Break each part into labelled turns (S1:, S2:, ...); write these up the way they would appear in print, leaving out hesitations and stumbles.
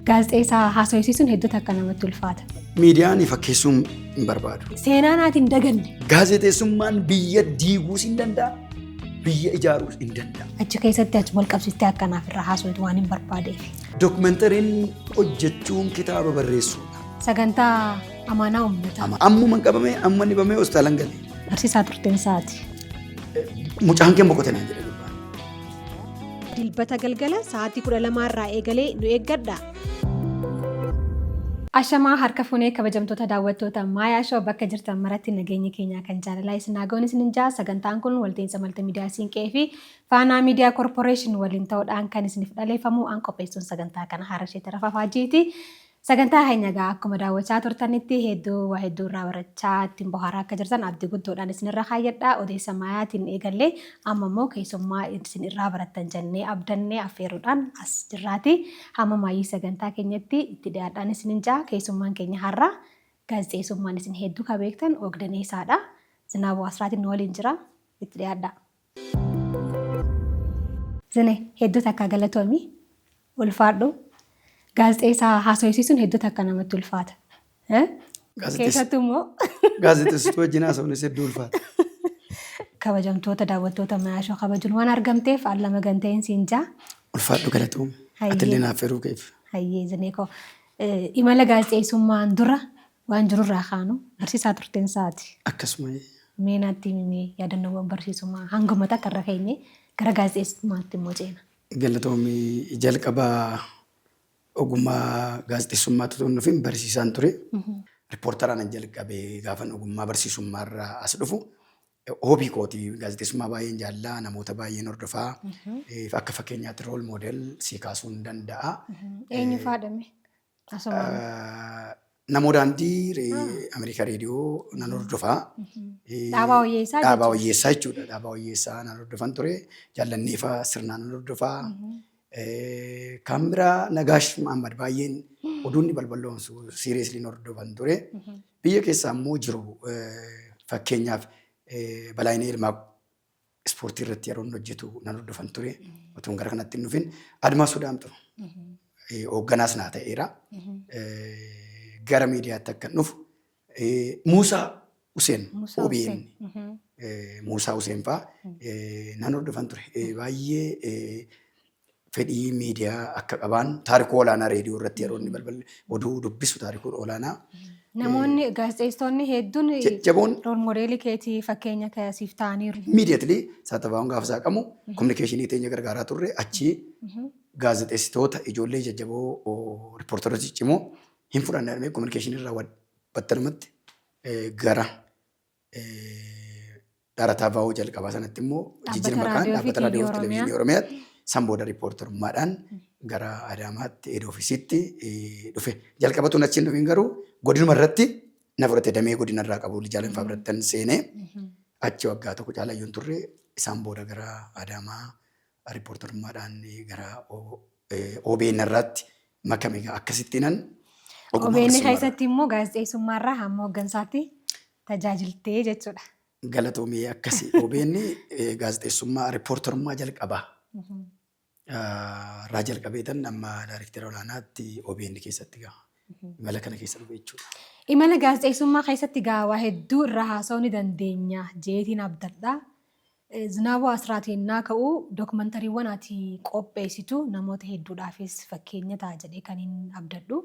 S1: Gaazexeessaa haasofsiisuun hedduu takka namatti ulfaata.
S2: Miidiyaan fakkeessuun hin barbaadu.
S1: Seenaa naatiin daganne.
S2: Gaazexeessummaan biyya diiguus hin danda'a, biyya ijaaruus hin danda'a.
S1: Achi keessatti achi wal qabsiistee akkanaaf irraa haasoftu waan hin barbaadeef.
S2: Dookumentariin hojjechuun kitaaba barreessuudha.
S1: Sagantaa amaanaa uummataa.
S2: Ammuma hin qabame, amma dhibamee hospitaalan gale.
S1: Barsiisaa turteen isaati.
S2: Mucaan kee boqote naan jedhe gurbaan.
S1: Dilbata galgala sa'aatii 12 irraa eegalee nu eeggadha. Ashamaa harka fuunee kabajamtoota daawwattoota Maayaa Show bakka jirtan maratti nageenyi keenya kan jaalalaa isin haa ga'uun isin jaa. Sagantaan kun walta'insa Maltimiidiyaa Siinqee fi Faanaa Miidiyaa Korporeeshin waliin ta'uudhaan kan isiniif dhaleeffamu an qopheessuun sagantaa kana Haarashee Tarafa Faajiiti. Sagantaa keenya egaa akkuma daawwachaa turtanitti hedduu waa hedduu irraa barachaa ittiin bohaaraa akka jirtan abdii guddoodhaan isinirra kaayyadha. Odeessa maayaatiin eegallee amma immoo keessummaa isin irraa barattan jennee abdannee affeeruudhaan as jirraati. Hamma maayyii sagantaa keenyatti itti dhiyaadhaan isinin ja'a. Keessummaan keenya har'a gaazexeessummaan isin hedduu ka beektan Ogdaneessaadha. Zinaabuu Asraatiin nu waliin jira. Itti dhiyaadha. Zine, hedduu takka galatoomi. Ulfaadhu. Gaazexeessaa haasofsiisuun hedduu takka namatti ulfaata. Keessattuu immoo
S2: Gaazexeessituu wajjin haasofnis hedduu ulfaata.
S1: Kabajamtoota daawwattoota Mayaashoo kabajuun waan argamteef alla maganteen siin jaa.
S2: Ulfaadhu, galatoomi. Atillee naaf feruu keef.
S1: Hayyee Zinee koo. Imala gaazexeessummaan dura waan jirurraa kaanu barsiisaa turteen isaati.
S2: Akkasuma.
S1: Mee naatti himi yaadannoowwan barsiisummaa hanguma takka irra keenye gara gaazexeessummaatti immoo ceena.
S2: Galatoomi. Jalqaba ogummaa gaazexeessummaatti otoo hin dhufin barsiisaan ture. Riippoortaraan jalqabe gaafan ogummaa barsiisummaarraa as dhufu. Hobby kooti, gaazexeessummaa baay'een jaallaa, namoota baay'een hordofaa. Akka fakkeenyaatti role model si kaasuu hin danda'a.
S1: Eenyu faadhame? Asumaan.
S2: Namoo Daandii Ameerikaa Reediyoo nan hordofaa.
S1: Dhaabaa Wayyeessaa.
S2: Dhaabaa Wayyeessaa jechuudha. Dhaabaa Wayyeessaa nan hordofan ture. Jaallanneefaa sirnaan nan hordofaa. Kan biraa Nagaash Muhammad baay'een oduun ni balballoomsu, seriously hordofan ture. Biyya keessaa immoo jiru, fakkeenyaaf Balaayinee Ilmaa ispoortii irratti yeroo inni hojjetu nan hordofan ture. Otuun gara kanatti hin dhufin Admaasuu Daamxoo hoogganaas naa ta'eera. Gara miidiyaatti akka dhufu Muusaa Huseen OBN Muusaa Huseen fa'aa nan hordofan ture. Baay'ee fedhii miidiyaa akka qabaan Taarikuu Olaanaa reediyoo irratti yeroo inni balbal oduu dubbisu, Taarikuu Olaanaa.
S1: Namoonni gaazexeessitoonni hedduun
S2: jajjaboon
S1: role modelii keetii fakkeenya siif ta'aniiru.
S2: Immediately saatabaan gaafa saaqamu communicationii teenya gargaaraa turre. Achii gaazexeessitoota ijoollee jajjaboo, riippoortaroota ciccimoo hin fudhanne jedhamee communicationii irraa battalumatti gara Dharataa Baa'oo jalqabaa sanatti immoo jijjiirama maqaan Dhaabbata Raadiyoo fi Televezyiinii Oromiyaatti, san booda riippoortarummaadhaan gara Adaamaatti head officeitti dhufe. Jalqabatuun achiin dhufin garuu godinuma irratti na fudhate, damee godina irraa qabu Lijaalenfaa birattan seenee achi waggaa tokko caalayyuun turre. Isaan booda gara Adaamaa riippoortarummaadhaan gara OBN irraatti makame. Egaa akkasittiinan
S1: ogummaa OBN barsiisummaa keessatti immoo gaazexeessummaarraa hamma hooggansaatti tajaajiltee jechuudha.
S2: Galatoomii, akkasii OBN gaazexeessummaa riippoortarummaa jalqabaa irraa jalqabeetan amma daariktera olaanaatti OBN keessatti gaha. Imala kana keessa dhufe jechuudha.
S1: Imala gaazexeessummaa keessatti gaa waa hedduu irraa haasa'uu ni dandeenya jeetiin abdadha. Zinaabuu Asraatiin naa ka'u dookumantariiwwan ati qopheessitu namoota hedduudhaafis fakkeenya ta'a jedhee kan hin abdadhu.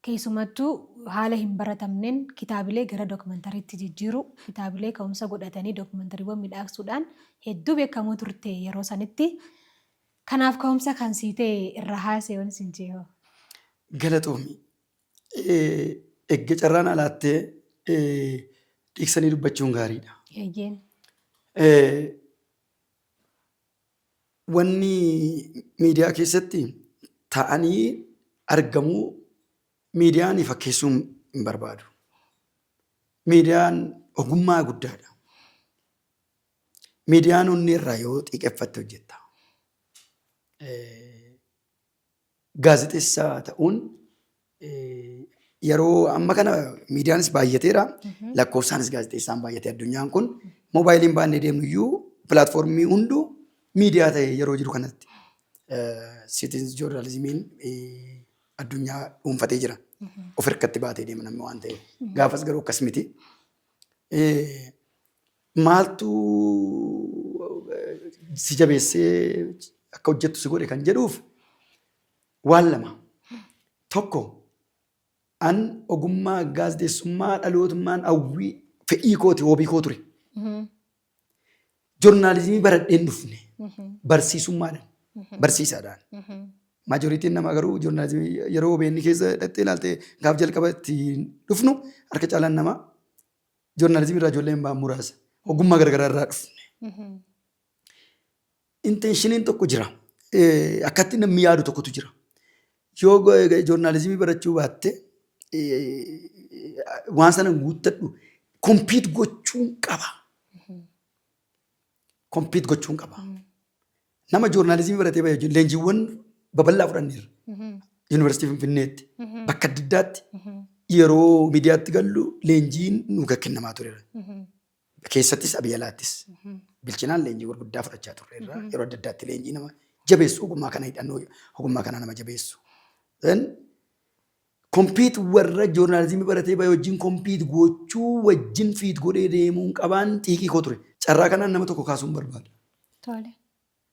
S1: Keessumattuu haala hin baratamneen kitaabilee gara dookumantariitti jijjiiruu, kitaabilee ka'umsa godhatanii dookumantariiwwan midhaagsuudhaan hedduu beekamuu turte yeroo sanitti. Kanaaf ka'umsa kan sii ta'e irra haasa'e yoon isin jeehoo.
S2: Galatoomi. Egga carraan alaattee dhiiksanii dubbachuun gaariidha.
S1: Eeyyeen.
S2: Wanni miidiyaa keessatti ta'anii argamuu miidiyaan fakkeessuun hin barbaadu. Miidiyaan ogummaa guddaadha. Miidiyaan onnee irraa yoo xiiqeffatte hojjetta. Gaazexeessaa ta'uun yeroo amma kana miidiyaanis baay'ateera. Lakkoofsaanis gaazexeessaan baay'ate. Addunyaan kun moobaayiliin baannee deemnu iyyuu pilaatfoormii hunduu miidiyaa ta'e yeroo jiru kanatti citizen journalismiin Addunyaa dhuunfatee jira. Of hirkatti baatee deema namni waan ta'eef. Gaafas garuu akkas miti. Maaltu si jabeessee akka hojjettu si godhe kan jedhuuf waan lama. Tokko, an ogummaa gaazexeessummaa dhalootummaan hawwii fedhii kooti, hoobii koo ture. Joornaalizimii baradheen dhufne, barsiisummaadhaan, barsiisaadhaan. Maajoriitiin namaa garuu joornaalizimii yeroo OBN keessa dhattee ilaalte, gaaf jalqaba itti dhufnu, harka caalaan namaa joornaalizimii irraa ijoolleen ba'an muraasa. Ogummaa garagaraa irraa dhufne. Intention iin tokko jira. Akkatti namni yaadu tokkotu jira. Yoo joornaalizimii barachuu baatte waan sana guuttadhu, compete gochuun qaba. Compete gochuun qaba. Nama joornaalizimii baratee bahe wajjin leenjiiwwan babal'aa fudhanneerra. Yuunivarsiitii Finfinneetti, bakka adda addaatti yeroo miidiyaatti gallu leenjiin nu kennamaa tureera. Keessattis biyya alaattis. Bilchinaan leenjii gurguddaa fudhachaa turreerra. Yeroo adda addaatti leenjii nama jabeessu, ogummaa kana, hidhannoo ogummaa kana nama jabeessu. Then compete warra joornaalizimii baratee bahe wajjin compete gochuu wajjin fiit godhee deemuun qabaan xiiqii koo ture. Carraa kanaan nama tokko kaasuun barbaada.
S1: Tole.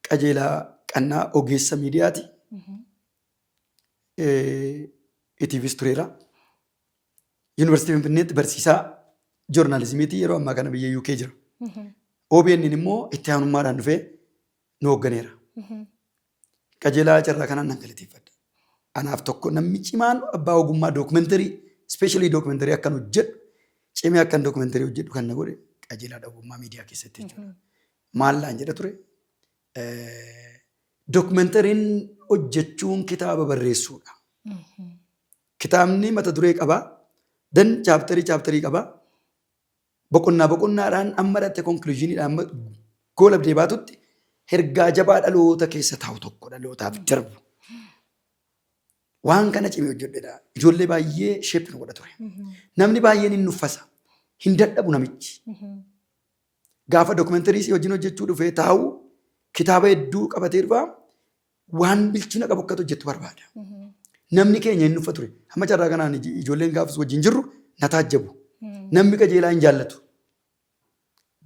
S2: Qajeelaa Qannaa ogeessa miidiyaati. ETVs tureera. Yuunivarsiitii Finfinneetti barsiisaa joornaalizimiiti, yeroo ammaa kana biyya UK jira. OBN immoo itti aanummaadhaan dhufee nu hoogganeera. Qajeelaa carraa kanaan nan galateeffadha. Anaaf tokko namni cimaan abbaa ogummaa dookumentarii, especially dookumentarii akkan hojjedhu, cimee akkan dookumentarii hojjedhu kan na godhe Qajeelaadha, ogummaa miidiyaa keessatti jechuudha. Maal naan jedha ture? Dookumentariin hojjechuun kitaaba barreessuudha. Kitaabni mata duree qaba. Dan chapter ii chapter ii qaba. Boqonnaa boqonnaadhaan amma dhatte conclusion iidhaan amma goolabdee baatutti ergaa jabaa dhaloota keessa taa'u tokko dhalootaaf darbu. Waan kana cimee hojjedhedha. Ijoollee baay'ee shape nu godha ture. Namni baay'een hin nuffasa. Hin dadhabu namichi. Gaafa dookumentarii si wajjin hojjechuu dhufee taa'u kitaaba hedduu qabatee dhufa, waan bilchina qabu akkatu hojjettu barbaada. Namni keenya hin nuffa ture. Hamma carraa kanaan ijoolleen gaafas wajjin jirru na taajjabu. Namni Qajeelaa hin jaallatu.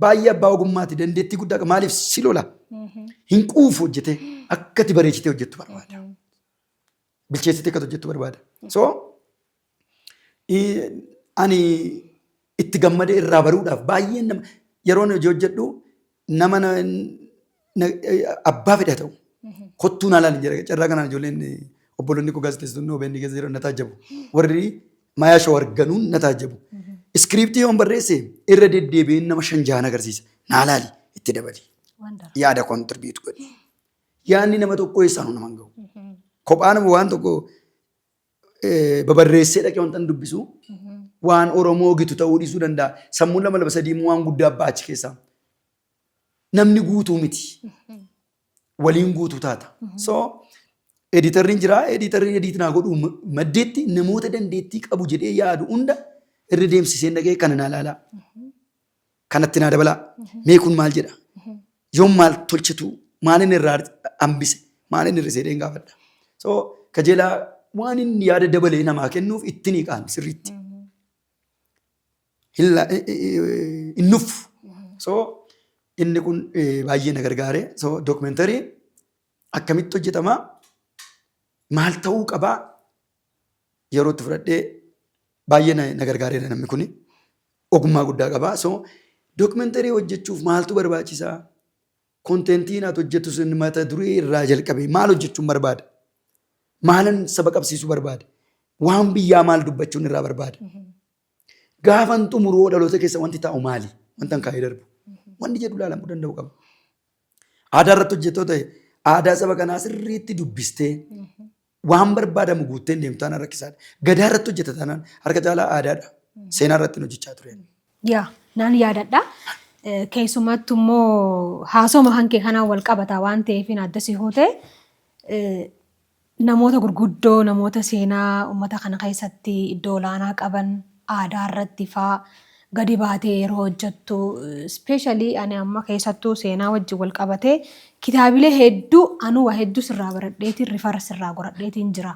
S2: Baay'ee abbaa ogummaati, dandeettii guddaa qaba. Maaliif si lola? Hin quufu, hojjetee akka ati bareechitee hojjettu barbaada. Bilcheessitee akka hojjettu barbaada. So ani itti gammadee irraa baruudhaaf baay'een nama yeroo hojii hojjedhu nama abbaa fedhe haa ta'u kottuu naa laali jedha. Carraa kanaan ijoolleen obboloonni koo gaazexeessitoonni OBN keessa jiran na taajjabu. Warri Maayaa Show arganuun na taajjabu. Iskiriiptii yoon barreesse irra deddeebi'een nama shan jahan agarsiisa. Naa laali, itti dabali. Yaada contribute godhi. Yaadni nama tokko eessaanuu nama hin gahu. Kophaa nama waan tokko babarreessee dhaqee wanta dubbisu waan Oromoo gitu ta'uu dhiisuu danda'a. Sammuun lama lama sadii immoo waan guddaa abbaa achi keessaa. Namni guutuu miti. Waliin guutuu taata. So editor riin jira. Editor riin edit naa godhuu maddeetti namoota dandeettii qabu jedhee yaadu hunda irra deemsisee dhaqee kana naa laalaa. Kanatti naa dabalaa. Mee kun maal jedha? Yoom maal tolchitu? Maalin irraa hambise? Maalin irra jedheen gaafadha. So Qajeelaa waan inni yaada dabalee namaa kennuuf itti ni qaani sirriitti. Hin nuffu. So inni kun baay'ee na gargaare. So dookumentarii akkamitti hojjetamaa? Maal ta'uu qabaa? Yeroo itti fudhadhee baay'ee na gargaareera namni kuni. Ogummaa guddaa qabaa. So dookumentarii hojjechuuf maaltu barbaachisaa? Content iin ati hojjettu sun mata duree irraa jalqabee maal hojjechuun barbaada? Maalan saba qabsiisuu barbaada? Waan biyyaa maal dubbachuun irraa barbaada? Gaafan xumuruu dhaloota keessa wanti taa'u maali? Wanta hin kaa'ee darbu. Wanti jedhu ilaalamuu danda'u qaba. Aadaa irratti hojjettoo ta'e aadaa saba kanaa sirriitti dubbistee waan barbaadamu guuttee hin deemtu taanaan rakkisaadha. Gadaa irratti hojjeta taanaan harka caalaa aadaadha. Seenaa irratti hojjechaa ture.
S1: Yaa, naan yaadadha. Keessumattu immoo haasoma kan kee kanaan wal qabata waan ta'eef adda si hootee namoota gurguddoo, namoota seenaa uummata kana keessatti iddoo olaanaa qaban aadaa irratti faa gadi baatee yeroo hojjettu, especially ani amma keessattuu seenaa wajjin wal qabatee kitaabilee hedduu anuu waa hedduu sirraa baradheetiin refer sirraa godhadheetiin jira.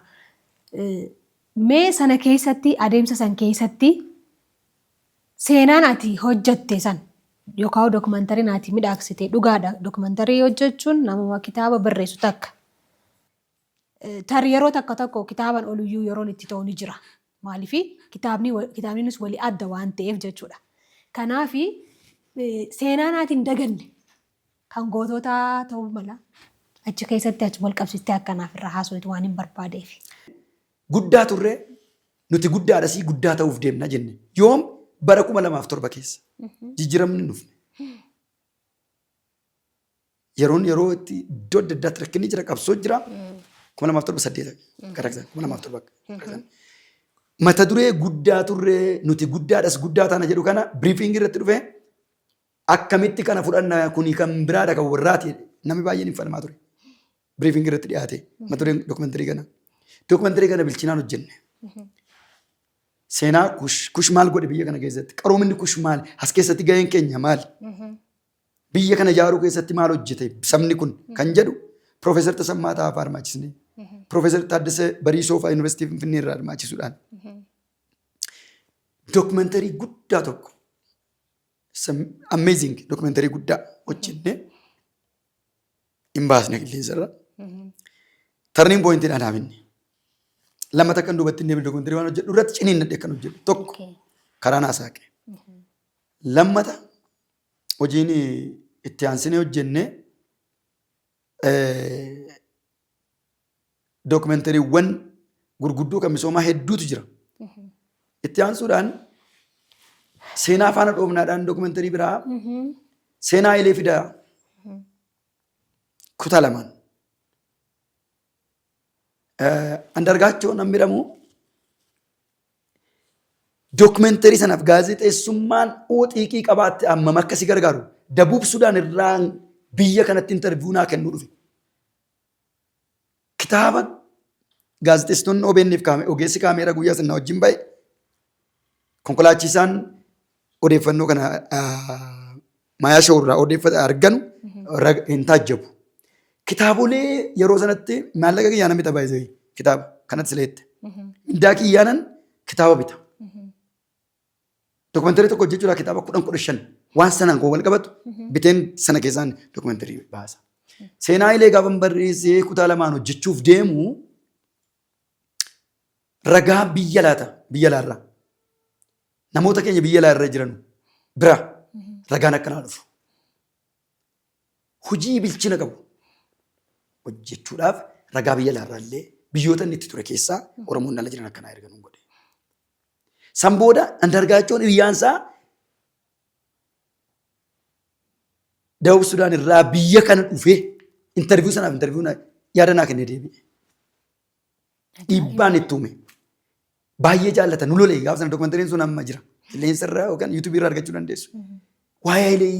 S1: Mee sana keessatti, adeemsa san keessatti, seenaan ati hojjatte san yookaan dookumantariin ati midhaaksite, dhugaadha, dookumantarii hojjechuun namuma kitaaba barreessu takka. Tarii yeroo takka tokko kitaaban oliyyuu yeroon itti ta'u ni jira. Maaliif kitaabnis walii adda waan ta'eef jechuudha. Kanaaf seenaan ati hin daganne kan goototaa ta'uu mala. Achi keessatti achi wal qabsiistee akkanaaf irraa haasoftu waan hin barbaadeef.
S2: Guddaa turre, nuti guddaadhasii guddaa ta'uuf deemna jenne. Yoom? Bara 2007 keessa. Jijjiiramni hin dhufne. Yeroon yeroo itti iddoo adda addaatti rakkinni jira, qabsoo jira. 2007 saddeet gara 2007. Mata duree "Guddaa turre, nuti guddaadhas guddaa taana" jedhu kana briefing irratti dhufee, akkamitti kana fudhanna, kuni kan biraadha, kan warraati, namni baay'een hin falmaa ture. Briefing irratti dhiyaate mata dureen dookumentarii kana. Dookumentarii kana bilchinaan hojjenne. Seenaa Kush, Kush maal godhe biyya kana keessatti? Qaroominni Kush maali? As keessatti gaheen keenya maali? Biyya kana ijaaruu keessatti maal hojjete sabni kun kan jedhu Piroofeesar Tasammaa Taafaa hirmaachisne. Piroofeesar Taaddasee Bariisoo fa'aa Yuunivarsiitii Finfinnee irraa hirmaachisuudhaan. Dookumentarii guddaa tokko, amazing dookumentarii guddaa hojjenne, hin baasne qilleensarra. Turning pointiidhaan hafinne. Lammata kan duubatti hin deemne, dookumentarii waan hojjedhu irratti ciniinnadhe kan hojjedhu tokko karaa naa saaqe. Lammata hojiin itti aansinee hojjenne dookumentariiwwan gurguddoo kan misoomaa hedduutu jira. Itti aansuudhaan seenaa faana dhoofnaadhaan dookumentarii biraa, seenaa Hayilee Fidaa kutaa lamaan. Andargaachoo namni jedhamu dookumentarii sanaaf gaazexeessummaan xiiqii qabaatte hammam akka si gargaaru, Dabuub Sudaan irraa biyya kanatti interview naa kennuu dhufe. Kitaaba gaazexeessitoonni OBN'if ogeessi kaameeraa guyyaa sana wajjin ba'e, konkolaachisaan odeeffannoo kana Maayaa Show irraa odeeffata arganu hin taajjabu. Kitaabolee yeroo sanatti maallaqa kiyyaanan bita, baay'ee kitaaba kanatti sileette. Mindaa kiyyaanan kitaaba bita. Dookumentarii tokko hojjechuudhaaf kitaaba 10, 15 waan sanaan kan wal qabatu biteen sana keessaan dookumentarii baasa. Seenaa Hayilee gaafan barreessee kutaa lamaan hojjechuuf deemu, ragaa biyya laata biyya laarraa namoota keenya biyya laarra jiran bira ragaan akkanaa dhufu. Hojii bilchina qabu hojjechuudhaaf ragaa biyya laarraa illee biyyoota inni itti ture keessaa Oromoon ala jiran akkanaa ergan godhe. San booda Andargaachoon hiriyyaan isaa Dawub Sudaan irraa biyya kana dhufee interview sanaaf interview yaada naa kennee deebi'e. Dhiibbaan itti uume. Baay'ee jaallata. Nu lolee gaafa sana. Dookumentariin sun amma jira. Qilleensa irraa yookaan yuutuubii irraa argachuu dandeessu. Waa'ee Hayilee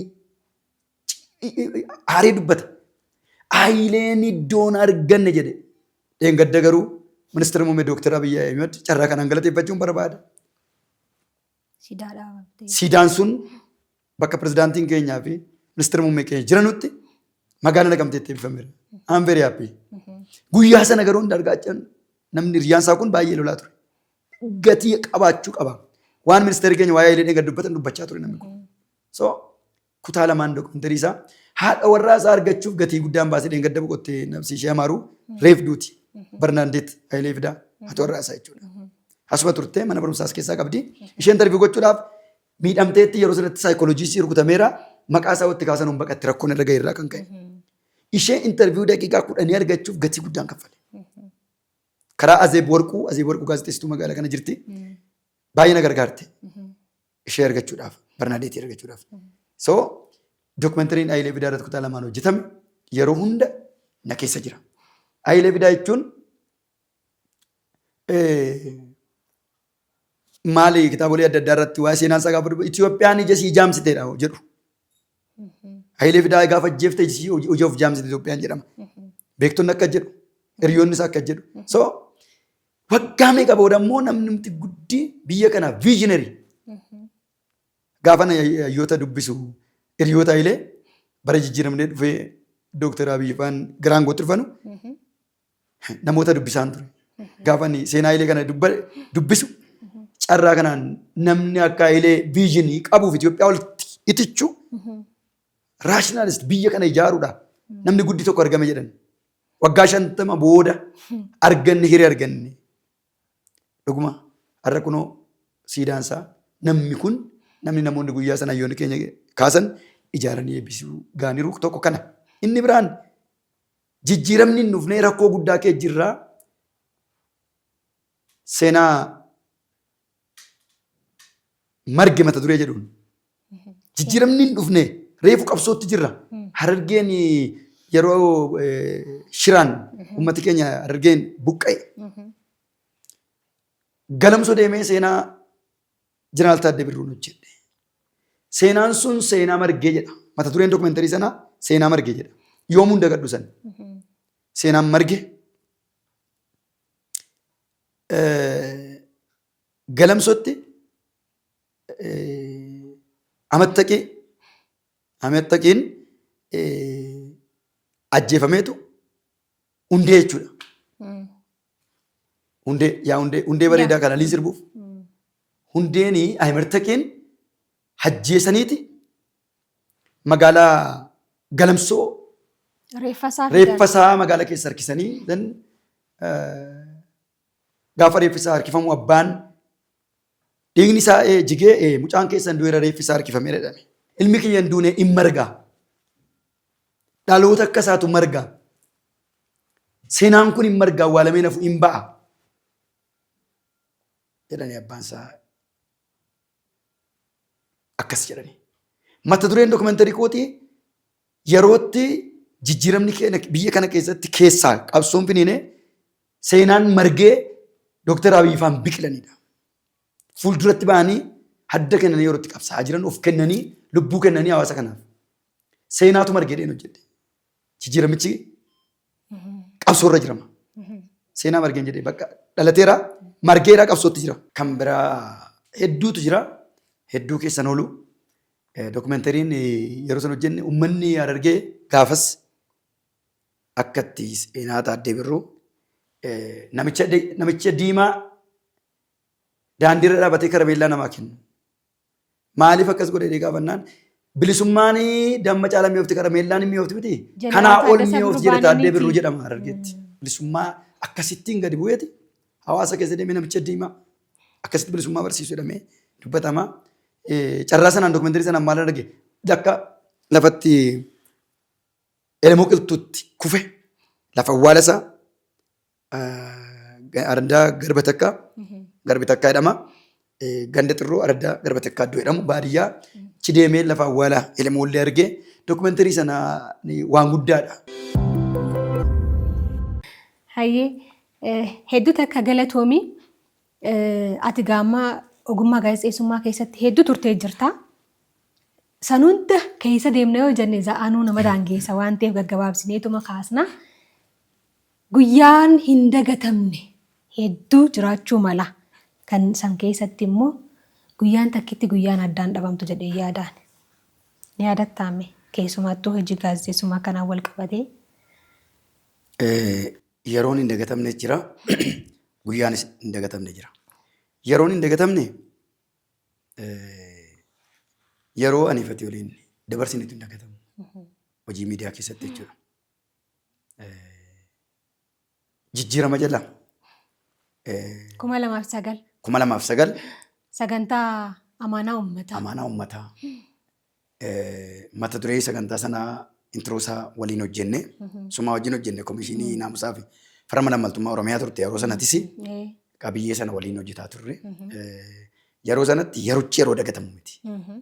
S2: aaree dubbata. Hayileen iddoon arganne jedhe. Dheengadda garuu ministeera muummee Dooktar Abiyyi Ahimad carraa kanaan galateeffachuun barbaada.
S1: Siidaa dhaabamtee.
S2: Siidaan sun bakka pirezidaantiin keenyaa fi ministeera muummee keenya jiranutti magaalaa Naqamteetti eebbifameera. I'm very happy. Guyyaa sana garuu Andargaachan namni hiriyaan isaa kun baay'ee lolaa ture. Gatii qabaachuu qaba. Waan ministeerri keenya waa'ee Hayilee dheengadda dubbatan dubbachaa ture namni kun. So kutaa lamaan dookumentarii isaa haadha warraa isaa argachuuf gatii guddaan baasee, dheengadda boqottee, nafsi ishee amaaru, reef duuti. Barnaandeet Hayilee Fidaa haati warraa isaa jechuudha. Asuma turte, mana barumsaas keessaa qabdi. Isheen interview gochuudhaaf miidhamteetti, yeroo sanatti saayikooloojii rukutameera, maqaa isaa watti kaasan baqatti, rakkoon irra ga'e irraa kan ka'e. Ishee interview daqiiqaa 10 argachuuf gatii guddaan kaffale. Karaa Azeeb Warquu, Azeeb Warquu gaazexeessituu magaalaa kana jirti. Baay'ee na gargaarte. Ishee argachuudhaaf, Barnaadeetii argachuudhaaf. So dookumentariin Hayilee Fidaa irratti kutaa lamaan hojjetame yeroo hunda na keessa jira. Hayilee Fidaa jechuun maali? Kitaabolee adda addaa irratti waa'ee seenaa isaa gaafa dubbatu, "Itoophiyaan ija sii jaamsiteedha" jedhu. Hayilee Fidaa gaafa ajjeefte ija hojii of jaamsite Itoophiyaan jedhama. Beektonni akka jedhu, hiriyoonni isaa akka jedhu. So waggaa meeqa booda immoo namni guddi biyya kanaa visionary gaafa hayyoota dubbisu, hiriyoota Hayilee bara jijjiiramnee dhufee Dooktar Abiyyi faan gara aangootti dhufanu namoota dubbisaan ture. Gaafa inni seenaa Hayilee kana dubbisu carraa kanaan namni akka Hayilee viizinii qabuuf Itoophiyaa walitti itichu raashinaalist biyya kana ijaaruudha. Namni guddi tokko argame jedhan. Waggaa 50 booda arganne hiree arganne. Dhuguma har'a kunoo siidaan isaa namni kun namni namoonni guyyaa sana hayyoonni keenya kaasan ijaaranii eebbisuu gaaniiru tokko kana. Inni biraan jijjiiramni hin dhufnee rakkoo guddaa kee jirraa seenaa marge mata duree jedhuun jijjiiramni hin dhufne reefu qabsootti jirra. Harargeen yeroo shiraan uummati keenya harargeen buqqa'e. Galamsoo deemee seenaa Jeneraal Taaddee Birruun hojjedhe. Seenaan sun seenaa margee jedha. Mata dureen dokumentarii sanaa seenaa margee jedha. Yoomuu hin dagadhu san. Seenaan marge Galamsootti Amattaqii Amattaqiin ajjeefameetu hundee jechuudha. Hundee yaa hundee hundee bareedaa kana liin sirbuuf. Hundeen Ahimartaqiin ajjeesaniiti magaalaa Galamsoo
S1: Reeffa isaa fidan.
S2: Reeffa isaa magaalaa keessa harkisanii then gaafa reeffi isaa harkifamu abbaan dhiigni isaa jigee mucaan keessan du'eera reeffi isaa harkifamee jedhame. Ilmi kiyya hin duune in marga. Dhaloota akka isaatu marga. Seenaan kun hin marga awwaalamee nafu hin ba'a. Jedhanii abbaan isaa akkas jedhanii. Mata dureen dokumantarii kootii yerootti jijjiiramni keenya biyya kana keessatti keessaa qabsoon finiine seenaan margee Dooktar Abiy faan biqilanidha. Fuulduratti ba'anii hadda kennanii yeroo itti qabsaa'aa jiran of kennanii lubbuu kennanii hawaasa kanaaf. Seenaatu margee dheen hojjedhe. Jijjiiramichi qabsoo irra jirama. Seenaa margeen jedhee bakka dhalateera margeera qabsootti jira. Kan biraa hedduutu jira. Hedduu keessan oolu. Dokumentariin yeroo sana hojjenne uummanni Harargee gaafas akka itti seenaa Taaddee Birruu namicha diimaa daandiirra dhaabatee karameellaa namaa kennu. Maaliif akkas godhe jedhee gaafannaan bilisummaan damma caalaa mi'oofti karameellaan hin mi'oofti miti.
S1: Jeneraal
S2: Kanaa ol
S1: Taaddasaa
S2: mi'oofti jedhe
S1: Birruu
S2: Taaddee Birruu
S1: Baananiiti.
S2: jedhama Harargeetti. Bilisummaa akkasittiin gadi bu'eeti hawaasa keessa deemee namicha diimaa akkasitti bilisummaa barsiisu jedhamee dubbatama. Carraa sanaan dokumentarii sanaan maal arge akka lafatti Elemoo Qilxuutti kufe lafa awwaala isaa araddaa Garba Takkaa Garbi Takkaa jedhama. Ganda Xirroo araddaa Garba Takkaa iddoo jedhamu baadiyyaa achi deemee lafa awwaala Elemoollee argee dokumentarii sana waan guddaadha.
S1: Hayyee hedduu takka galatoomi. Ati gaamma ogummaa gaazexeessummaa keessatti hedduu turtee jirta. San hunda keessa deemna yoo jenne za'anuu nama daangeessa waan ta'eef gaggabaabsineetuma kaasna. Guyyaan hin dagatamne hedduu jiraachuu mala. Kan san keessatti immoo guyyaan takkitti guyyaan addaan dhabamtu jedhee yaadaan. Ni yaadattaa mee? Keessumattuu hojii gaazexeessummaa kanaan wal qabatee.
S2: Yeroon hin dagatamne jira. Guyyaanis hin dagatamne jira. Yeroon hin dagatamne yeroo ani fi ati waliin dabarsinetu hin dagatamu. Hojii miidiyaa keessatti jechuudha. Jijjiirama jala
S1: 2009.
S2: 2009.
S1: Sagantaa Amaanaa Uummataa.
S2: Amaanaa Uummataa. Mata duree sagantaa sanaa intiroo isaa waliin hojjenne. Sumaa wajjin hojjenne komishinii naamusaa fi farra malaammaltummaa Oromiyaa turte yeroo sanattis qabiyyee sana waliin hojjetaa turre. Yeroo sanatti yerochi yeroo dagatamu miti.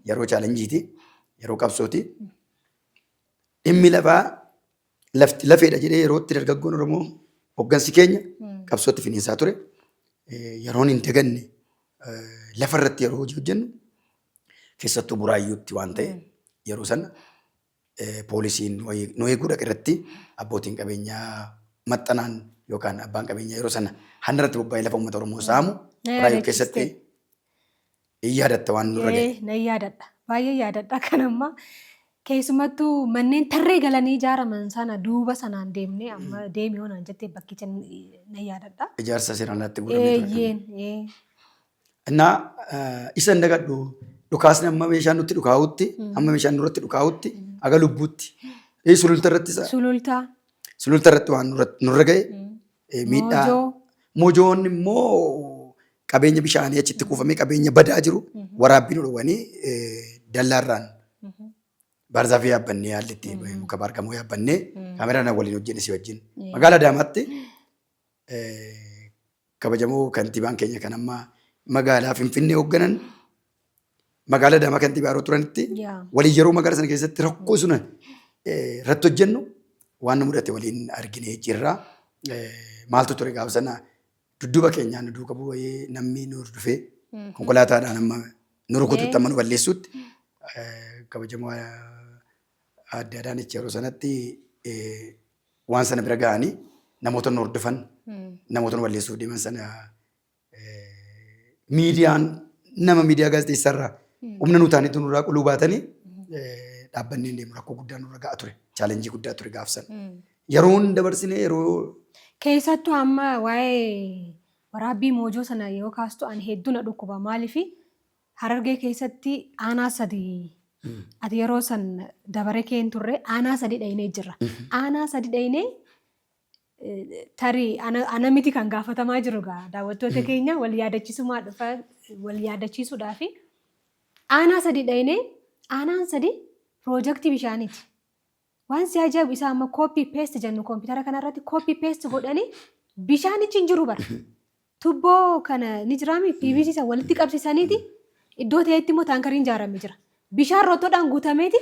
S2: Yeroo chaalenjiiti, yeroo qabsooti. Dhimmi lafaa lafti lafeedha jedhee yeroo itti dargaggoon Oromoo hoggansi keenya qabsootti finiinsaa ture. Yeroon hin daganne lafa irratti yeroo hojii hojjennu keessattuu Buraayyuutti waan ta'e yeroo sana poolisiin nu eeguu dhaqe irratti abbootiin qabeenyaa maxxanaan yookaan abbaan qabeenyaa yeroo sana hanna irratti bobba'ee lafa uummata Oromoo saamu Buraayyuu keessatti hin yaadatta waan nurra ga'e.
S1: Nan yaadadha. Baay'ee yaadadha kan ammaa. Keessumattuu manneen tarree galanii ijaaraman sana duuba sanaan deemnee amma deemi yoo naan jettee bakkicha nan yaadadha.
S2: Ijaarsa seeraan alatti guuramee ture.
S1: Eeyyeen. Ee.
S2: Innaa isa hin dagadhu, dhukaasni amma meeshaan nutti dhukaa'utti, amma meeshaan nurratti dhukaa'utti, aga lubbuutti. Sululta irratti
S1: Sulultaa.
S2: Sululta irratti waan nurra ga'e miidhaa.
S1: Moojoo.
S2: Mojoon immoo qabeenya bishaanii achitti kuufamee qabeenya badaa jiru waraabbii nu dhowwanii dallaarraan baarzaafii yaabbannee haalli itti muka baargamoo yaabbannee kaameraa waliin hojjenne si wajjin. Magaalaa Adaamaatti kabajamoo kantiibaan keenya kan amma magaalaa Finfinnee hoogganan magaalaa Adaamaa kantiibaa yeroo turanitti waliin yeroo magaalaa sana keessatti rakkoo suna irratti hojjennu waan nu mudate waliin arginee jirra. Maaltu ture gaafa sana? Dudduuba keenyaan nu duuka bu'ee namni nu hordofee konkolaataadhaan amma nu rukututti, amma nu balleessutti, kabajamoo aadde Adaanech yeroo sanatti waan sana bira ga'anii namoota nu hordofan, namoota nu balleessuuf deeman sana miidiyaan nama miidiyaa gaazexeessaarraa humna nu ta'anitti nurraa quluu baatanii dhaabbannee deemu rakkoo guddaa nurra ga'a ture. Challenge guddaa ture gaaf sana. Yeroon dabarsine yeroo
S1: Keessattuu amma waa'ee waraabbii Moojoo sana yoo kaastu ani hedduu na dhukkuba. Maaliif Harargee keessatti aanaa sadi, ati yeroo san dabaree kee hin turre, aanaa sadi dhaynee jirra. Aanaa sadi dhaynee tarii ana miti kan gaafatamaa jiru gaa, daawwattoota keenya wal yaadachiisumaa dhufa, wal yaadachiisuudhaafi aanaa sadi dhaynee, aanaan sadi piroojaktii bishaaniiti. Waan si ajaa'ibu isaa amma copy paste jennu koompitara kanarratti copy paste godhanii bishaanichi hin jiru bara. Tubboo kana ni jiraami PVC isa walitti qabsiisaniiti iddoo ta'etti immoo taankariin ijaarame jira. Bishaan roottoodhaan guutameeti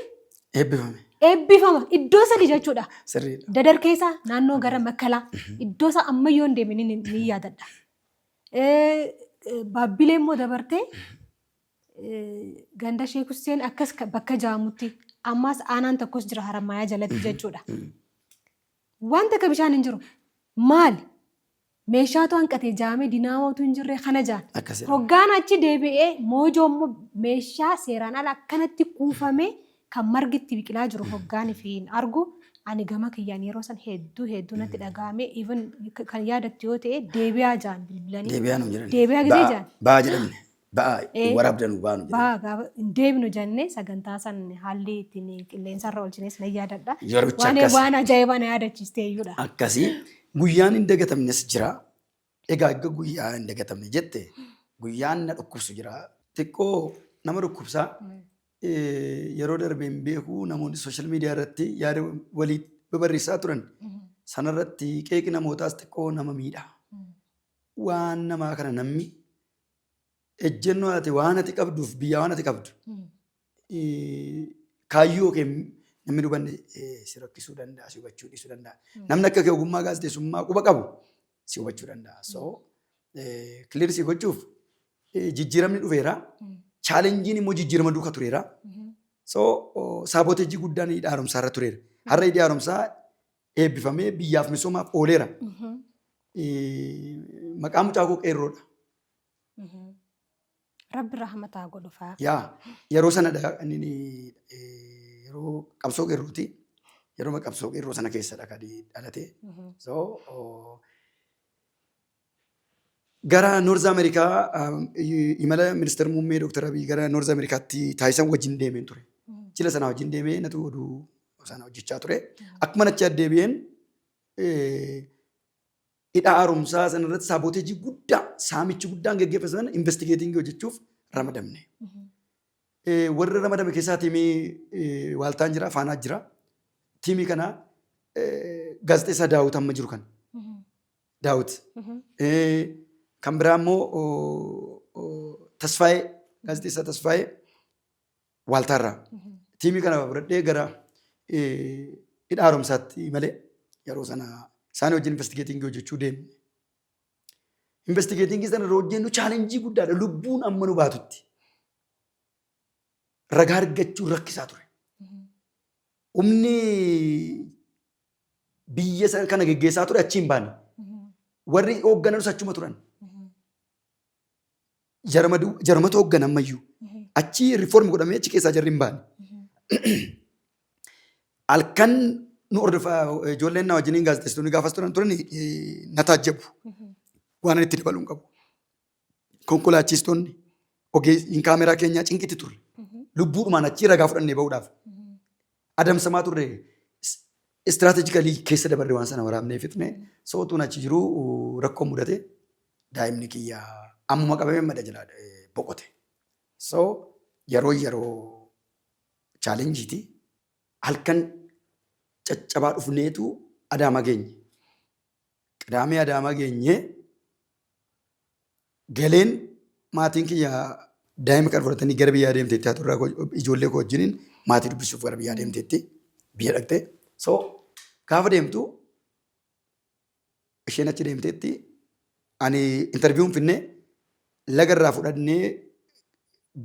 S2: Eebbifame.
S1: Eebbifama iddoo sadi jechuudha.
S2: Sirriidha.
S1: Dadar keessa naannoo gara Makkalaa iddoo isaa ammayyoo hin deemne ni yaadadha. Baabbilee immoo dabartee ganda Sheek Hussein akkas bakka jaamutti ammaas aanaan tokkos jira Haramaayaa jalatti jechuudha. Wanta akka bishaan hin jiru. Maali? Meeshaatu hanqate jaamee dinaamootu hin jirre kana jaan.
S2: Akkasidha.
S1: Hoggaan achi deebi'ee Moojoo immoo meeshaa seeraan ala akkanatti kuufamee kan margi itti biqilaa jiru hoggaan fi hin argu, ani gama kiyyaan yeroo san hedduu hedduu natti dhaga'ame. Even kan yaadattu yoo ta'e deebi'aa jaan bilbilanii.
S2: Deebi'aa nuun jedhan.
S1: Deebi'aa gisee
S2: Ba'aa
S1: jaan.
S2: ba'aa jedhamne. Ba'aa waraabdanuu ba'aa nuun jedhan.
S1: Ba'aa gaafa hin deebinu jennee sagantaa san haalli ittiin qilleensarra oolchines nan yaadadha.
S2: Yericha
S1: Waan
S2: akkas.
S1: waan ajaa'ibaa na yaadachiiste iyyuudha.
S2: Akkasii guyyaan hin dagatamnes jira. Egaa erga guyyaa hin dagatamne jette, guyyaan na dhukkubsu jira. Xiqqoo nama dhukkubsaa. Yeroo darbe hin beeku, namoonni social media irratti yaada walii babarreessaa turan. Sanarratti qeeqi namootaas xiqqoo nama miidha. Waan namaa kana namni ejjennoo ati waan ati qabduuf biyyaa waan ati qabdu kaayyoo kee namni hubanne si rakkisuu danda'a, si hubachuu dhiisuu danda'a. Namni akka kee ogummaa gaazexeessummaa quba qabu si hubachuu danda'a. So clear si gochuuf, jijjiiramni dhufeera. Challengeiin immoo jijjiirama duuka tureera. So sabotage guddaan hidha haaromsaa irra tureera. Har'a hidhi haaromsaa eebbifamee biyyaaf misoomaaf ooleera. Maqaa mucaa koo Qeerroodha.
S1: Rabbi rahmataa godhu faa.
S2: Yaa, yeroo sanadha inni yeroo qabsoo qeerrooti. Yeroo qabsoo qeerroo sana keessadha kan dhalate. So gara North Ameerikaa imala ministeera muummee Dr. Abiy gara North Ameerikaatti taasisan wajjin deemeen ture. Jila sana wajjin deemee natu oduu sana hojjechaa ture. Akkuma achi deebi'een hidha haaromsaa sana irratti sabotage guddaa, saamichi guddaan geggeeffame sana investigating hojjechuuf ramadamne. Warra ramadame keessaa tiimii Waaltaan jira, Faanaa jira. Tiimii kana gaazexeessaa Daawit amma jiru kana. Daawit. Kan biraa immoo Tasfaayee, gaazexeessaa Tasfaayee Waaltaarraa. Tiimii kana fudhadhee gara hidha haaromsaatti malee yeroo sana isaan wajjin investigating hojjechuu deemne. Investigating sana yeroo hojjennu challenge guddaadha. Lubbuun amma nu baatutti. Ragaa argachuun rakkisaa ture. Humni biyya sana kana geggeessaa ture achi hin baane. Warri hooggananus achuma turan. Jarmatu hooggan ammayyuu. Achi reform godhamee achi keessaa jarri hin baane. Halkan nu hordofaa, ijoolleen na wajjiniin gaazexeessitoonni gaafas turan turan na taajjabu. Waan ani itti dabaluu hin qabu. Konkolaachistoonni, ogeeyyiin kaameraa keenyaa cinqitti turre. Lubbuudhumaan achii ragaa fudhannee bahuudhaaf adamsamaa turre. Strategically keessa dabarre, waan sana waraabnee fixne. Sootuun achi jiru rakkoon mudate, daa'imni kiyya ammuma qabamee mada jalaa boqote. So yeroo challenge-iiti. Halkan caccabaa dhufneetu Adaamaa geenye. Qidaamee Adaamaa geenye, galeen maatiin kiyya daa'ima kan fudhatanii gara biyyaa deemteetti, haa turraa ijoollee koo wajjiniin maatii dubbisuuf gara biyyaa deemteetti, biyya dhaqxe. So gaafa deemtu isheen achi deemteetti, ani interview-n finnee laga irraa fudhannee,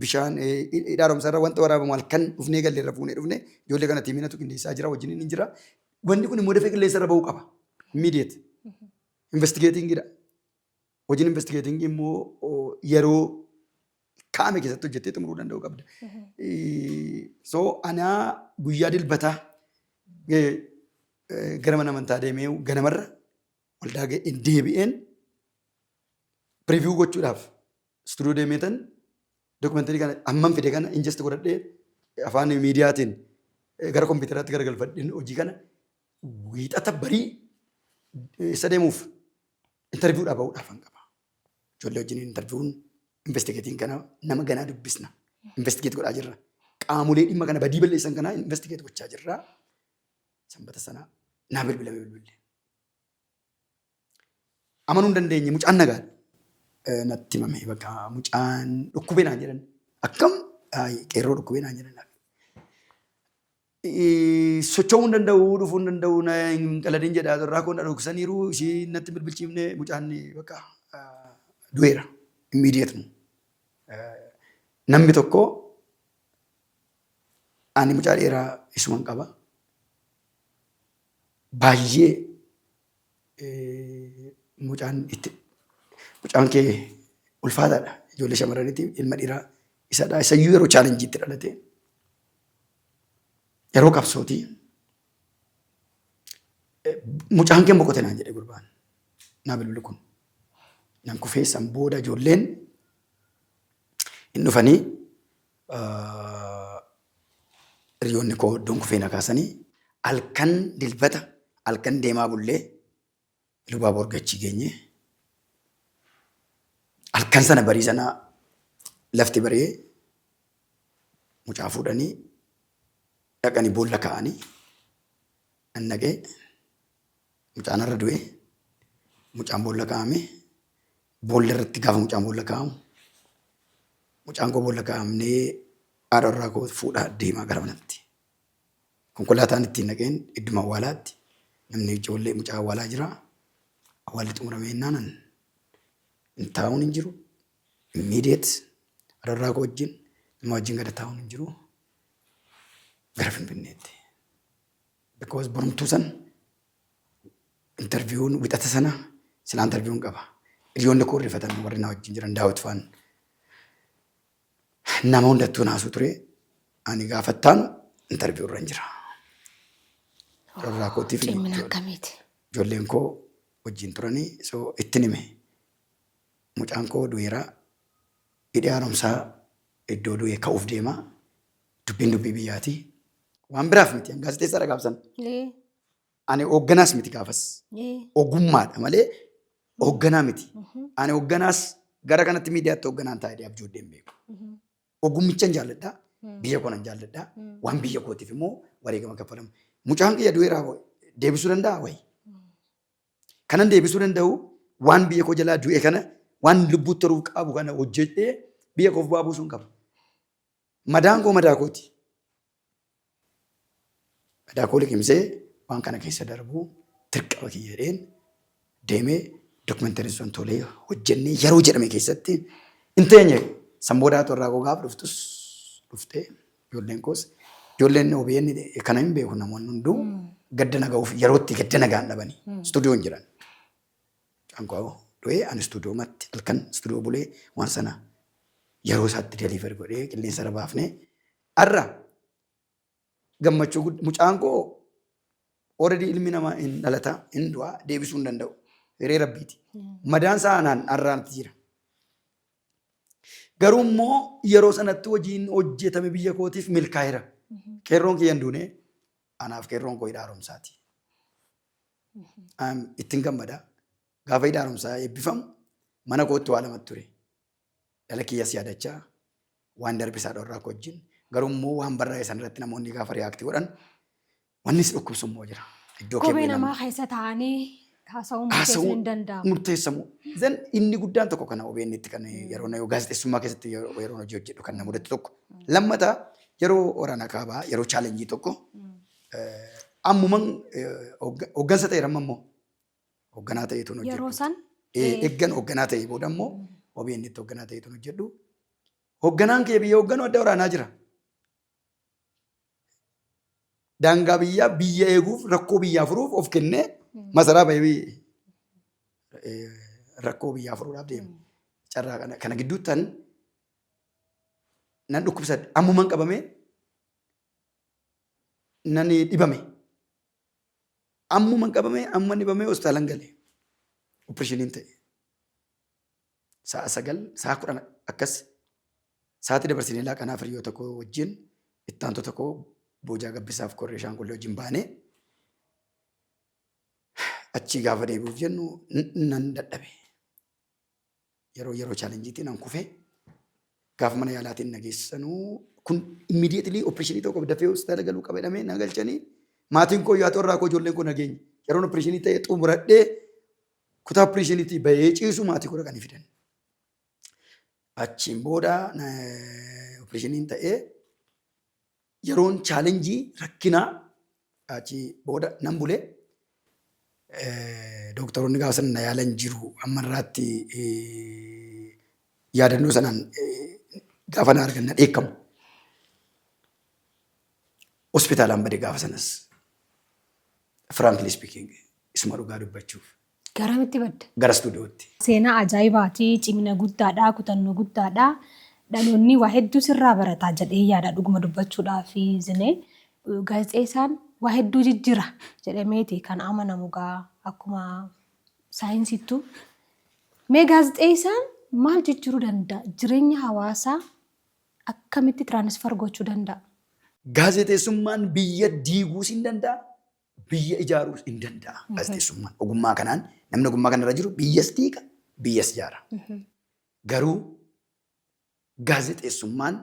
S2: bishaan hidha haaromsaa irra wanta waraabamu halkan dhufnee galle irra fuunee dhufnee, ijoollee kana team-inatu qindeessaa jira, wajjiniin hin jira. Wanni kun immoo dafee qilleensa irra bahuu qaba. Immediate. Investigating-idha. Hojiin investigating immoo yeroo kaa'ame keessatti hojjettee xumuruu danda'uu qabda. So anaa guyyaa Dilbataa gara mana amantaa deemee, ganamarra waldaa deebi'een preview gochuudhaaf studio deemeetan, documentary kana amman fide kana ingest godhadhee, afaan miidiyaatiin gara kompiitaraatti garagalfadheen, hojii kana Wiixata barii isa deemuuf interview-dhaa bahuudhaaf an qaba. Ijoollee wajjin interview-n investigating kana nama ganaa dubbisna. Investigate godhaa jirra. Qaamolee dhimma kana badii balleessan kana investigate gochaa jirra. Sanbata sana naa bilbilame bilbilli. Amanuu hin dandeenye, mucaan nagaadha. Natti himame, bakka mucaan dhukkubee naan jedhan. Akkam, qeerroo dhukkubee naan jedhan. Socho'uu hin danda'u, dhufuu hin danda'u, na hin qaladin jedha. Irraa koo na dhoksaniiru, ishii natti bilbilchiifne, mucaan bakka du'eera. Immediate. Namni tokko, ani mucaa dheeraa isuman qaba. Baay'ee mucaan itti mucaan kee ulfaataadha. Ijoollee shamarraniiti, ilma dhiiraa isadha. Isayyuu yeroo challenge-itti dhalate, yeroo qabsootii. Mucaan kee boqote naan jedhe gurbaan. Naa bilbilu kun. Nan kufee. San booda ijoolleen hin dhufanii, hiriyoonni koo iddoon kufee na kaasanii, halkan Dilbata halkan deemaa bullee Lubaa Borgachii geenye. Halkan sana barii sana lafti bari'ee, mucaa fuudhanii dhaqanii boolla kaa'anii, nan dhaqee, mucaan irra du'e, mucaan boolla kaa'ame. Boolla irratti gaafa mucaan boolla kaa'amu, mucaan koo boolla kaa'amnee, haadha warraa koo fuudhaa deemaa gara manatti. Konkolaataan ittiin dhaqeen idduma awwaalaatti namni ijoollee mucaa awwaalaa jira. Awwaalli xumuramee jennaan hin taa'uun hin jiru. Immediate haadha warraa koo wajjin, nama wajjin gada taa'uun hin jiru. Gara Finfinneetti. Because borumtuu san interview-n, wixata sana silaa interview-n qaba. Hiriyoonni koo rifatan, warri na wajjin jiran, Daawit faan, nama hundattuu naasuu ture. Ani gaafattaan interview irra hin jira. Warraa kootiif
S1: Cimina akkamiiti?
S2: Ijoolleen koo wajjin turanii, so ittin hime. Mucaan koo du'eera. Hidhi haaromsaa iddoo du'e ka'uuf deema. Dubbiin dubbii biyyaati. Waan biraaf miti. Gaazexeessaadha gaafsan. Ani hoogganaas miti gaafas. Ogummaadha malee hoogganaa miti. Ani hoogganaas gara kanatti miidiyaatti hoogganaan taa'ee abjooddee hin beeku. Ogummichan jaalladha. Biyya koo nan jaalladha. Waan biyya kootiif immoo wareegama kaffalamu. Mucaan kiyya du'eera, deebisuu danda'a wayi? Kanan deebisuu danda'u, waan biyya koo jalaa du'e kana, waan lubbuutti horuu qabu kana hojjedhee biyya koof bu'aa buusuu hin qabu. Madaan koo madaa kooti. Madaa koo liqimsee waan kana keessa darbuu dirqama kiyya jedheen deemee, documentary-n sun tolee hojjennee yeroo jedhame keessatti hin teenye. San booda haati warraa koo gaafa dhuftus dhuftee, ijoolleen koos, ijoolleen OBN kana hin beeku, namoonni hunduu gadda naga'uuf yerootti gadda nagaan dhabanii istuudiyoo hin jiran. Mucaan koo du'ee, ani istuudiyoomatti halkan istuudiyoo bulee, waan sana yeroo isaatti deliver godhee qilleensa irra baafnee, har'a Gammachuu mucaan koo already ilmi namaa hin dhalata, hin du'a, deebisuu hin danda'u. Hiree Rabbiiti. Madaan isaa anaan har'aatti jira. Garuu immoo yeroo sanatti hojiin hojjetame biyya kootiif milkaa'eera. Qeerroon kiyya hin duune, anaaf qeerroon koo hidha haaromsaati. Ittiin gammada. Gaafa hidha haaromsaa eebbifamu mana kootti waa lamatti ture. Dhala kiyyas yaadachaa, waan darbe isaa dhorraa koo wajjin, garuu immoo waan barraa'e sana irratti namoonni gaafa react godhan wanni si dhukkubsu immoo jira.
S1: Iddoo kee Kophee bu'ee namaa keessa taa'anii haasa'uun murteessuun hin danda'amu.
S2: Murteessamu. Then inni guddaan tokko kana OBN itti kan yeroo na gaazexeessummaa keessatti yeroo hojii hojjedhu kan na mudate tokko. Lammata, yeroo waraana kaabaa, yeroo challenge tokko, ammuman hooggansa ta'eera, amma immoo hoogganaa ta'eetu hojjedhu.
S1: Yeroo san
S2: Eeggan hoogganaa ta'e booda immoo OBN itti hoogganaa ta'eetu hojjedhu. Hoogganaan kee biyya hoogganu adda waraanaa jira. Daangaa biyyaa biyya eeguuf, rakkoo biyyaa furuuf of kennee masaraa bahee rakkoo biyyaa furuudhaaf deema. Carraa kana gidduutti an nan dhukkubsadhe. Ammuman qabamee nan dhibame. Ammuman qabamee, ammuman dhibamee hospitaalan gale. Opereeshiniin ta'e. Sa'a 9, sa'a 10 akkas sa'aatii dabarsinee laaqanaaf hiriyoota koo wajjin, itti aantota koo Boojaa Gabbisaaf Korree Shaanqullee wajjin baanee achii gaafa deebi'uuf jennu nan dadhabe. Yeroo challengeiitiin nan kufee gaafa mana yaalaatiin na geessanuu, kun immediately opereeshinii tokko dafee hospitaala galuu qaba jedhamee na galchanii, maatiin koo yaatoo irraa koo ijoolleen koo nageenya. Yeroon opereeshinii ta'e xumuradhee kutaa opereeshiniitii bahee ciisu maatii koo dhaqanii fidan. Achiin booda opereeshiniin ta'ee yeroon challenge rakkinaa achii booda nan bulee, dooktaroonni gaafa sana na yaalan jiru, amma irraatti yaadannoo sanaan gaafa na argan na dheekkamu. Hospitaalaan bade gaafa sanas, frankly speaking, isuma dhugaa dubbachuuf.
S1: Garamitti badde?
S2: Gara istuudiyootti.
S1: Seenaa ajaa'ibaati, cimina guddaadha, kutannoo guddaadha. Dhaloonni waa hedduu sirraa barataa jedhee yaada dhuguma dubbachuudhaaf, Zinee. Gaazexeessaan waa hedduu jijjira jedhameeti kan amanamu gaa akkuma saayinsiittu. Mee gaazexeessaan maal jijjiiruu danda'a? Jireenya hawaasaa akkamitti transfer gochuu danda'a?
S2: Gaazexeessummaan biyya diiguus hin danda'a, biyya ijaaruus hin danda'a. Gaazexeessummaan ogummaa kanaan, namni ogummaa kanarra jiru biyyas diiga, biyyas ijaara. Garuu gaazexeessummaan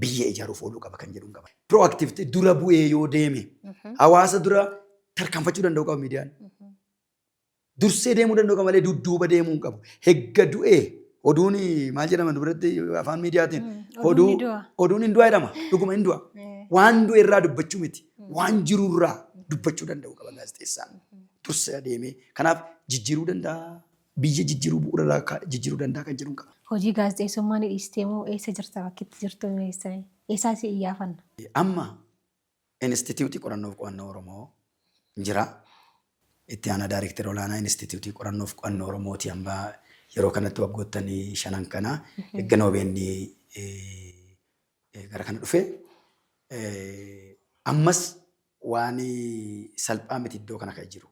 S2: biyya ijaaruuf ooluu qaba kan jedhu qaba. Proactive dura bu'ee yoo deeme hawaasa dura tarkaanfachuu danda'u qaba miidiyaan. Dursee deemuu danda'u qaba malee dudduuba deemuu hin qabu. Hegga du'ee oduun maal jedhama duratti afaan miidiyaatiin?
S1: Oduun ni du'a.
S2: Oduun hin du'a jedhama. Dhuguma hin du'a. Waan du'e irraa dubbachuu miti. Waan jiru irraa dubbachuu danda'u qaba gaazexeessaan. Dursee deemee. Kanaaf jijjiiruu danda'a. Biyya jijjiiruu, bu'uura irraa jijjiiruu danda'a kan jedhu qaba.
S1: Hojii gaazexeessummaa ni dhiistee moo eessa jirta? Bakki itti jirtu eessa? Eessaa si iyyaafanna?
S2: Amma Inistitiyuutii Qorannoof Qo'annoo Oromoo jira. Itti aanaa daayirektara olaanaa Inistitiyuutii Qorannoof Qo'annoo Oromooti amma yeroo kanatti, waggoottan shanan kana eeggan OBN gara kana dhufe. Ammas waan salphaa miti iddoo kana kan jiru.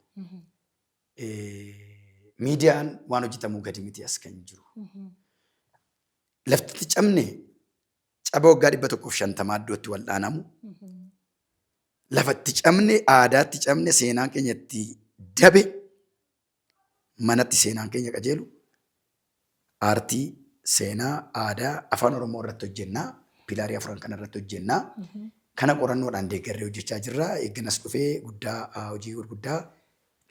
S2: Miidiyaan waan hojjetamuu gadi miti as kan jiru. Lafti cabne caba waggaa 150 iddootti wal'aanamu. Lafatti cabne, aadaatti cabne, seenaan keenya itti dabe, manatti seenaan keenya qajeelu, aartii, seenaa, aadaa, afaan Oromoo irratti hojjennaa. Pillarii afuran kana irratti hojjennaa. Kana qorannoodhaan deeggarree hojjechaa jirra. Eegganas dhufee guddaa hojii gurguddaa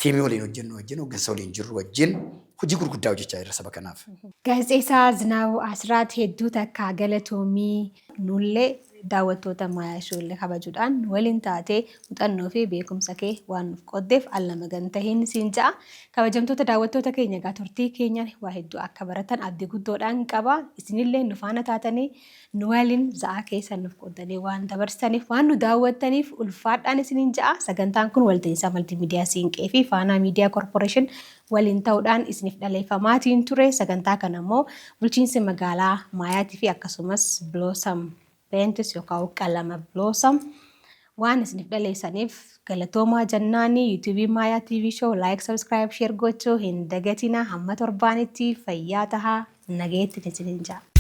S2: teamii waliin hojjennu wajjin, hooggansa waliin jirru wajjin hojii gurguddaa hojjechaa jirra saba kanaaf.
S1: Gaazexeessaa Zinaabuu Asraat, hedduu takka galatoomii. Nullee daawwattoota Maayaa Shoollee kabajuudhaan nu waliin taatee muuxannoo fi beekumsa kee waan nuuf qooddeef alla magantahiin siin ja'a. Kabajamtoota daawwattoota keenya, egaa turtii keenyaan waa hedduu akka baratan abdii guddoodhaan qaba. Isinillee nu faana taatanii nu waliin za'aa keessan nuuf qooddanii waan dabarsitaniif, waan nu daawwattaniif ulfaadhaan isiniin ja'a. Sagantaan kun walta'iinsa Maltiimiidiyaa Siinqee fi Faanaa Miidiyaa Korporeeshin waliin ta'uudhaan isiniif dhaleeffamaatiin ture. Sagantaa kana immoo bulchiinsi magaalaa Maayaatii fi akkasumas Blossom Paints yookaan qalama Blossom Waan isiniif dhaleessaniif galatoomaa jennaani. YouTube Maayaa TV Show like, subscribe, share gochuu hin dagatinaa. Hamma torbaanitti fayyaa tahaa, nagayetti isiniin ja'a.